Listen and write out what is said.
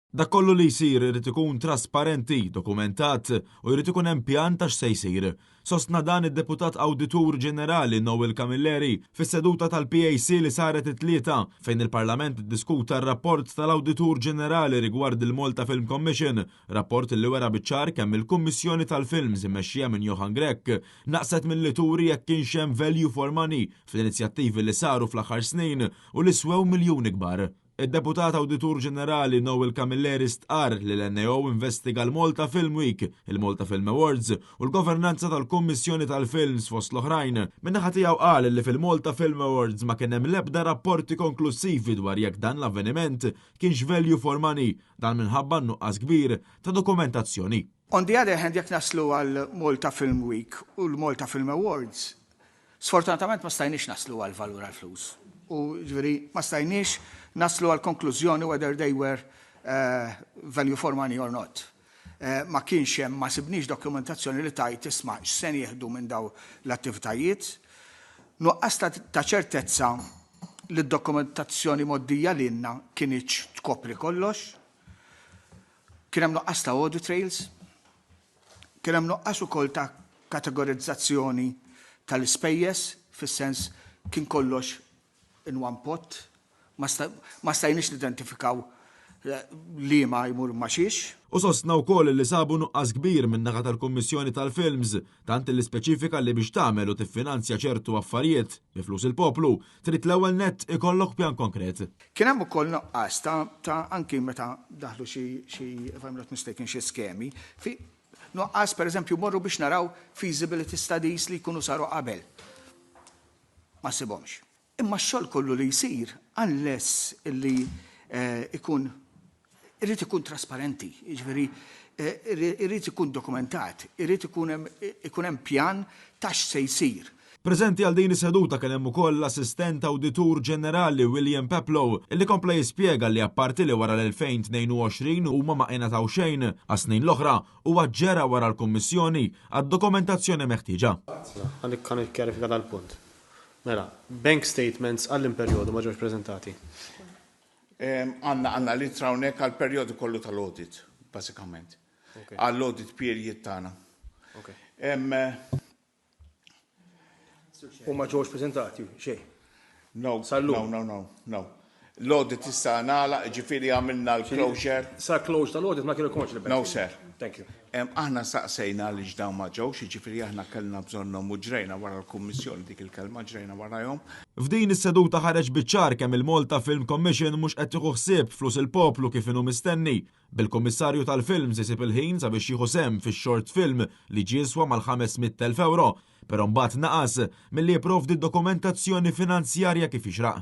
Dak kollu li jsir irid ikun trasparenti, dokumentat u jrid ikun hemm pjan ta' x'se jsir. Sostna dan id-Deputat Awditur Ġenerali Noel Camilleri fis-seduta tal-PAC li saret it-Tlieta fejn il-Parlament iddiskuta r-rapport tal-Awditur Ġenerali rigward il-Malta Film Commission, rapport li wera biċ-ċar kemm il-Kummissjoni tal-Films immexxija minn Johann Grech naqset milli turi jekk kienx hemm value for money fl-inizjattivi li saru fl-aħħar snin u li swew miljuni kbar. Id-Deputat Awditur Ġenerali Noel Camilleri stqarr li l-NAO investiga l-Malta Film Week, il-Malta Film Awards u l-governanza tal-Kummissjoni tal-Films fost l-oħrajn. Min-naħa tiegħu qal li fil-Malta Film Awards ma kien hemm l-ebda rapporti konklussivi dwar jekk dan l-avveniment kienx value for money, dan minħabba nuqqas kbir ta' dokumentazzjoni. On the other hand, jekk naslu għal Malta Film Week u l-Malta Film Awards, sfortunatament ma stajniex naslu għal valur għal flus. U ġifieri ma stajniex naslu għal konklużjoni whether they were value for money or not. Ma kienx hemm, ma sibniex dokumentazzjoni li tajt isma' x'se nieħdu minn daw l-attivitajiet. Nuqqas ta' ċertezza li d-dokumentazzjoni mgħoddija lilna kinitx tkopri kollox. Kien hemm nuqqas ta' audit trails. Kien hemm nuqqas ukoll ta' kategorizzazzjoni tal-ispejjeż, fis-sens kien kollox in one pot, ma stajniex nidentifikaw li ma jmur ma xiex. U sostna wkoll li sabu nuqqas kbir minn naħa tal-Kummissjoni tal-Films, tant li speċifika li biex tagħmel u tiffinanzja ċertu affarijiet bi flus il-poplu, trid l-ewwel net ikollok pjan konkret. Kien hemm ukoll nuqqas ta' anki meta daħlu xi, if I'm not mistaken, xi skemi, fi nuqqas, per eżempju, morru biex naraw feasibility studies li jkunu saru qabel. Ma sibhomx. Imma x-xogħol kollu li jsir, unless illi ikun irid ikun trasparenti, jiġifieri irid ikun dokumentat, irid ikun hemm pjan ta' x'se jsir. Preżenti għal din is-seduta kien hemm ukoll l-Assistent Awditur Ġenerali William Peplow, illi kompla jispjega li apparti li wara l-2022 huma ma ingħataw xejn, għas-snin l-oħra huwa ġera wara l-Kummissjoni għad-dokumentazzjoni meħtieġa. Għandek kan kjarifika dal-punt. Mela, bank statements għall-perjodu ma ġewx prezentati. Għandna l-ittra hawnhekk għal-perjodu kollu tal-audit, basikament. Għall-audit period tagħna. U ma ġewx prezentati, xejn. No, Sal-lum. No. L-audit issa nagħlaq, ġifieri għamilna l-closure. Sa close tal-audit ma kienu konx li No, sir. Thank you. Aħna saqsejna li dawn ma ġewx, ġifieri aħna kellna bżonnhom u ġrejna wara l-Kummissjoni, dik il-kelma, ġrejna warajhom. F'din is-seduta ħareġ biċ-ċar kemm il-Malta Film Commission mhux qed tieħu ħsieb flus il-poplu kif inhu mistenni. Bil-Kummissarju tal-Films isib il-ħin sabiex jieħu sehem fix-short film li jiswa mal-500,000 euro, però mbagħad naqas milli jipprovdi dokumentazzjoni finanzjarja kif jixraq.